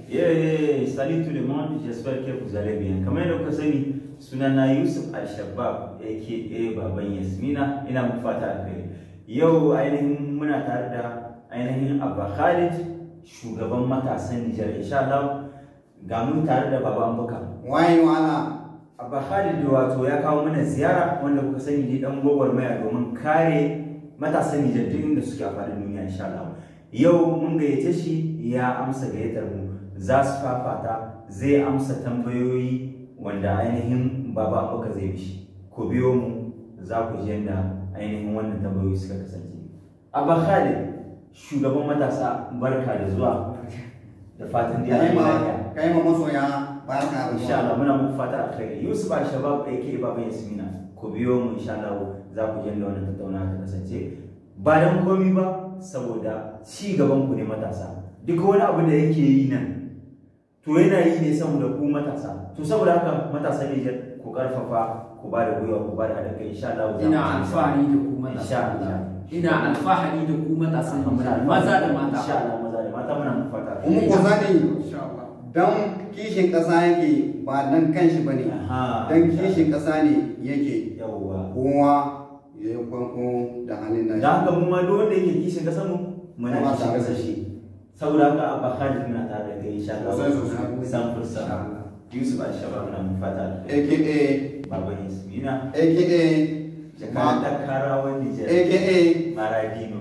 Yeah, salut tout le monde, j'espère que vous allez bien. Kamar yadda kuka sani, sunana Yusuf Al-Shabab, aka Baban Yasmina, ina muku fata alkhairi. Yau ainihin muna tare da ainihin Abba Khalid, shugaban matasan Nijar. Insha Allah, ga mu tare da Baba Ambuka. Waye wala. Abba Khalid wato ya kawo mana ziyara, wanda kuka sani dai dan gwagwarmaya domin kare matasan Nijar duk inda suke a faɗin duniya, insha Allah. Yau mun gayyace shi, ya amsa gayyatar mu. Za su fafata, zai amsa tambayoyi wanda ainihin Baba Ambuka zai mishi. Ku biyo mu, za ku ji yadda ainihin wannan tambayoyi suka kasance. Abba Khalid, shugaban matasa, barka da zuwa. Da fatan dai an yi lafiya. Kai ma masoya barka da Insha zuwa. Allah muna muku fata alkhairi. Yusuf Al-Shabab, aka Baban Yasmina. Ku biyo mu, insha Allah za ku ji yadda wannan tattaunawa ta kasance. Ba dan komi ba, saboda ci gaban ku ne matasa. Duk wani abu da yake yi nan, to yana yi ne saboda ku matasa. To saboda haka matasa Nijar, ku karfafa, ku ba da gwiwa, ku ba da haɗin kai, insha Allah za mu Ina ci alfahari da ku Insha matasa. Allah. Ina alfahari da ku matasan Nijar, maza da mata. Insha Allah, maza da mata, muna muku fata alkhairi. Kuma ku sani Insha Allah. dan kishin ƙasa yake, ba dan kanshi bane. Dan kishin ƙasa ne yake. Yawwa. Kowa ya yi kwanko da halin Da nashi. haka mu ma duk wanda yake kishin kasar mu, muna Muna kishin tare da kasar shi. Saboda haka Abba Khalid, muna tare da kai, insha Allah. Sosai, sosai. San fursa. Yusuf Al-Shabab, muna muku fata alkhairi. AKA Baban Yasmina. AKA Jakadan Karawan Nijar. AKA Maradino.